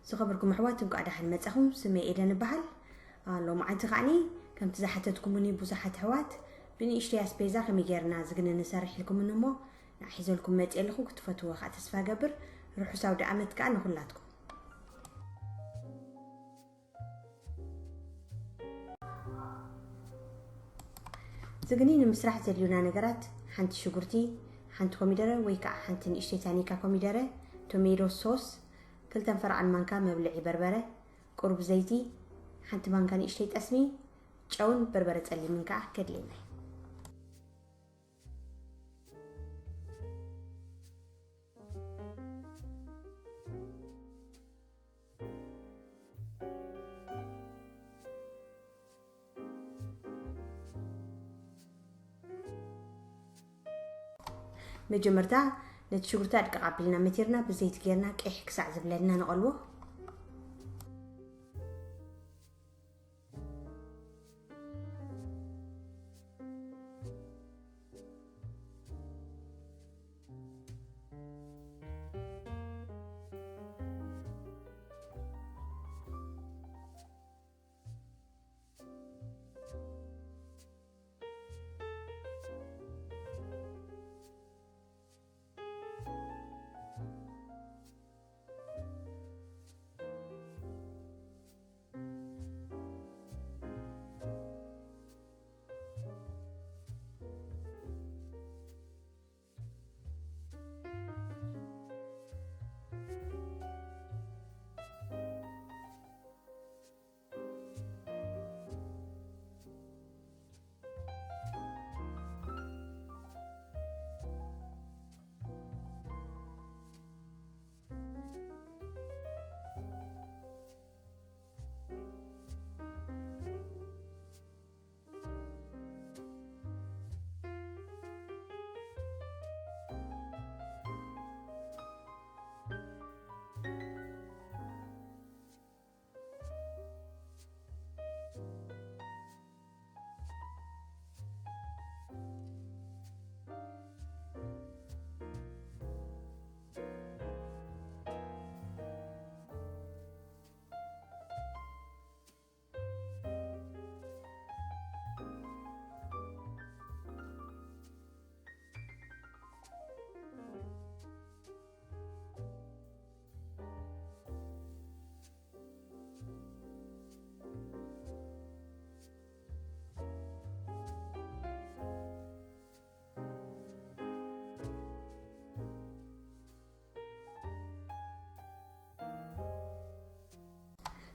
ዝኸበርኩም ኣሕዋት፣ እንኳዕ ደሓን መጻኹም። ስመይ ኤደን እበሃል። ሎማዓንቲ ከዓኒ ከምቲ ዝሓተትኩምኒ ብዙሓት ኣሕዋት ብንእሽተይ ኣስቤዛ ከመይ ጌርና ዝግኒ ንሰርሕ ኢልኩምኒ እሞ ንዓ ሒዘልኩም መጽእ ኣለኹ። ክትፈትዎ ከዓ ተስፋ ገብር። ርሑስ ኣውደ ዓመት ከዓ ንኹላትኩም። ዝግኒ ንምስራሕ ዘድልዩና ነገራት፣ ሓንቲ ሽጉርቲ፣ ሓንቲ ኮሚደረ ወይ ከዓ ሓንቲ ንእሽተይ ታኒካ ኮሚደረ፣ ቶሜቶ ሶስ፣ ክልተን ፈርዓን ማንካ መብልዒ በርበረ፣ ቁሩብ ዘይቲ፣ ሓንቲ ማንካ ንእሽተይ ጠስሚ፣ ጨውን በርበረ ጸሊምን ከዓ ከድልየና እዩ። መጀመርታ ነቲ ሽጉርቲ ኣድቅቕ ኣቢልና መቲርና ብዘይቲ ጌርና ቅሕ ክሳዕ ዝብለልና ንቐልዎ።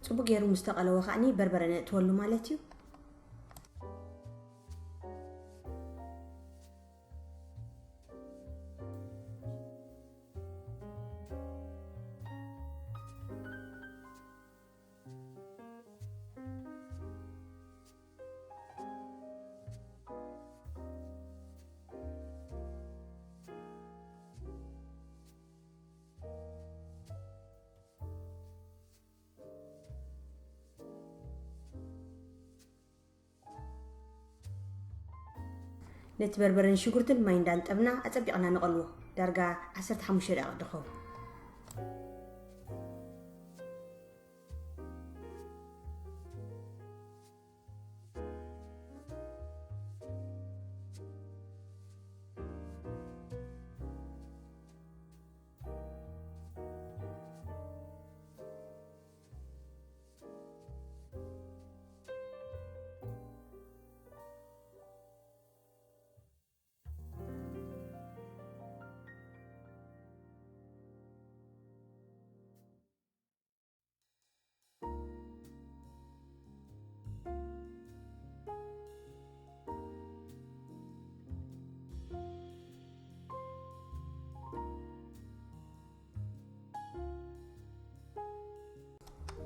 ጽቡቅ ገይሩ ምስ ተቐለወ ከዓኒ በርበረ ነእትወሉ ማለት እዩ። ነቲ በርበረን ሽጉርትን ማይ እንዳንጠብና ኣጸቢቕና ንቐልዎ። ዳርጋ ዓሰርተ ሓሙሽተ ደቂቕ ድኸውን።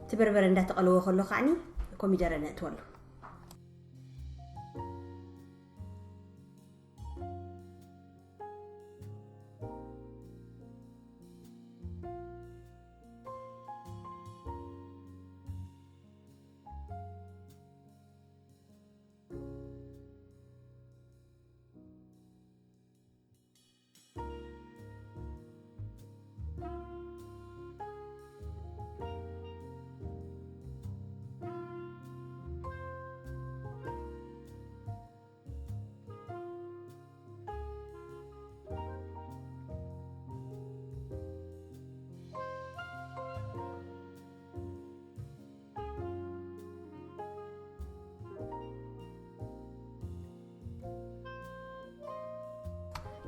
እቲ በርበረ እንዳተቐለወ ከሎ ከዓኒ ኮሚደረ ነእትወሉ።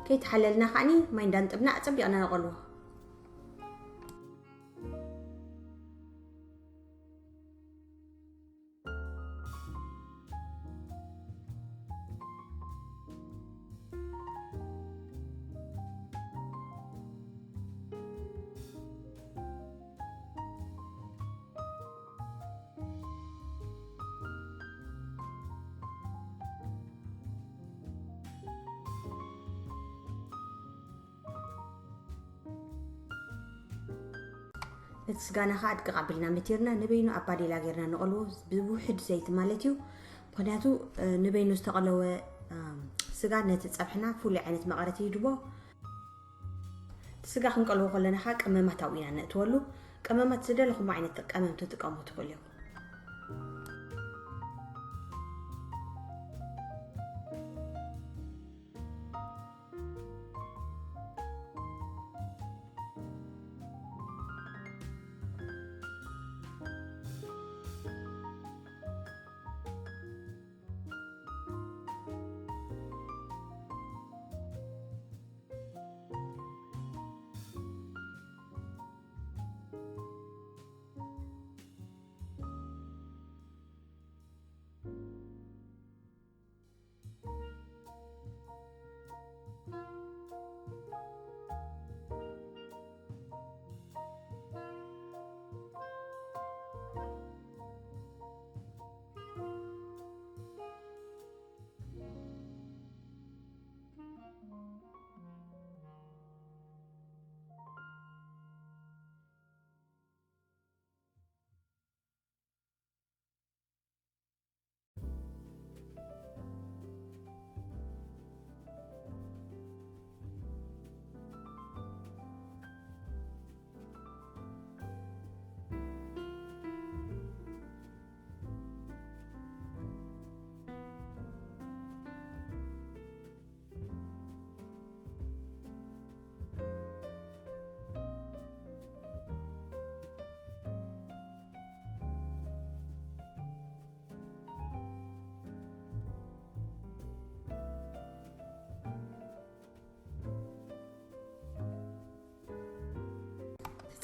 ከይተሓለልና ከዓኒ ማይ እንዳንጥብና ኣጸቢቕና ነቐልዎ። ነቲ ስጋና ኸዓ ድቅቕ ኣቢልና መቲርና ንበይኑ ኣብ ባዴላ ጌርና ንቐልዎ። ብውሕድ ዘይቲ ማለት እዩ። ምኽንያቱ ንበይኑ ዝተቐለወ ስጋ ነቲ ጸብሕና ፍሉይ ዓይነት መቐረት ይህድቦ። እቲ ስጋ ክንቀልዎ ከለና ኸዓ ቀመማት ኣብኡ ኢና ነእትወሉ። ቀመማት ዝደለኹም ዓይነት ቀመም ትጥቀሙ ትኽእሉ ኢኹም።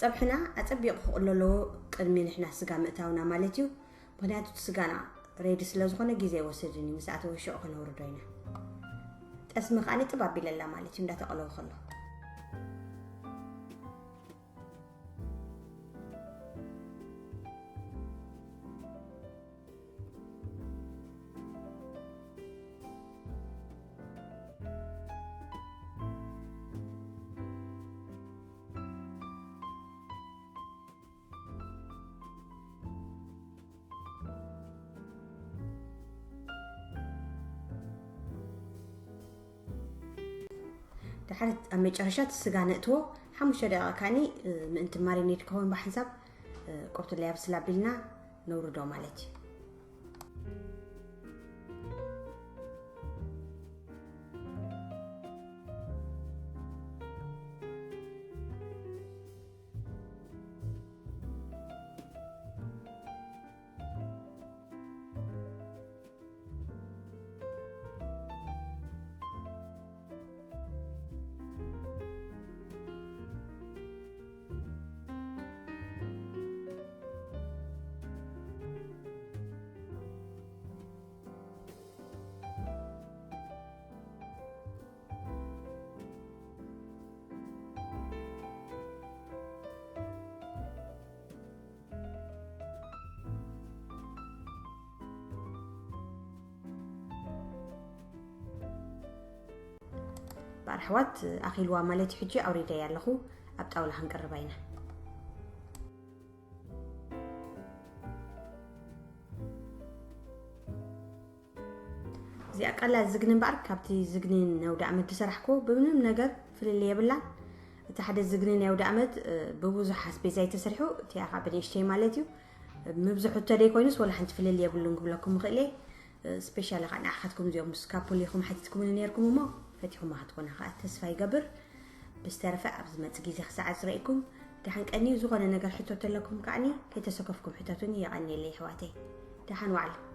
ጸብሕና ኣጸቢቑ ክቕሎ ኣለዎ ቅድሚ ንሕና ስጋ ምእታውና ማለት እዩ። ምኽንያቱ እቲ ስጋና ሬዲ ስለ ዝኾነ ግዜ ኣይወስድን እዩ። ምስ ኣተወ ሽዑ ከነውርዶ ኢና። ጠስሚ ከኣ ጥብ ኣቢለላ ማለት እዩ እንዳተቐለወ ከሎ። ድሓር ኣብ መጨረሻ እቲ ስጋ ነእትዎ ሓሙሽተ ደቂቃ ካኒ ምእንቲ ማሪኔት ክኸውን ብሓንሳብ ቁርትለይ ኣብስል ኣቢልና ነውርዶ ማለት እዩ። ኣሕዋት ኣኺልዋ ማለት ሕጂ ኣውሪደያ ኣለኹ። ኣብ ጣውላ ክንቀርባ ኢና። እዚኣ ቀላል ዝግኒ እምበኣር ካብቲ ዝግኒ ናይ ኣውደ ዓመት ዝሰራሕኩ ብምንም ነገር ፍልልይ የብላን። እቲ ሓደ ዝግኒ ናይ ኣውደ ዓመት ብብዙሕ ኣስቤዛ እዩ ተሰሪሑ፣ እቲኣ ከዓ ብንእሽተይ ማለት እዩ። ምብዝሑ እተደይ ኮይኑስ ወላ ሓንቲ ፍልልይ የብሉን ክብለኩም ይኽእል እየ። ስፔሻሊ ከዓ ንዓኻትኩም እዚኦም ምስ ካፑል ኢኹም ሓቲትኩምኒ ነይርኩም እሞ ፈቲኹም ክትኮና ከዓ ተስፋ ይገብር። ብዝተረፈ ኣብ ዝመፅ ግዜ ክሰዓት ዝረእኩም ደሓን ቀንዩ። ዝኾነ ነገር ሕቶ ተለኩም ከዓኒ ከይተሰከፍኩም ሕተቱኒ። የቐንየለይ ኣሕዋተይ፣ ደሓን ዋዕሉ።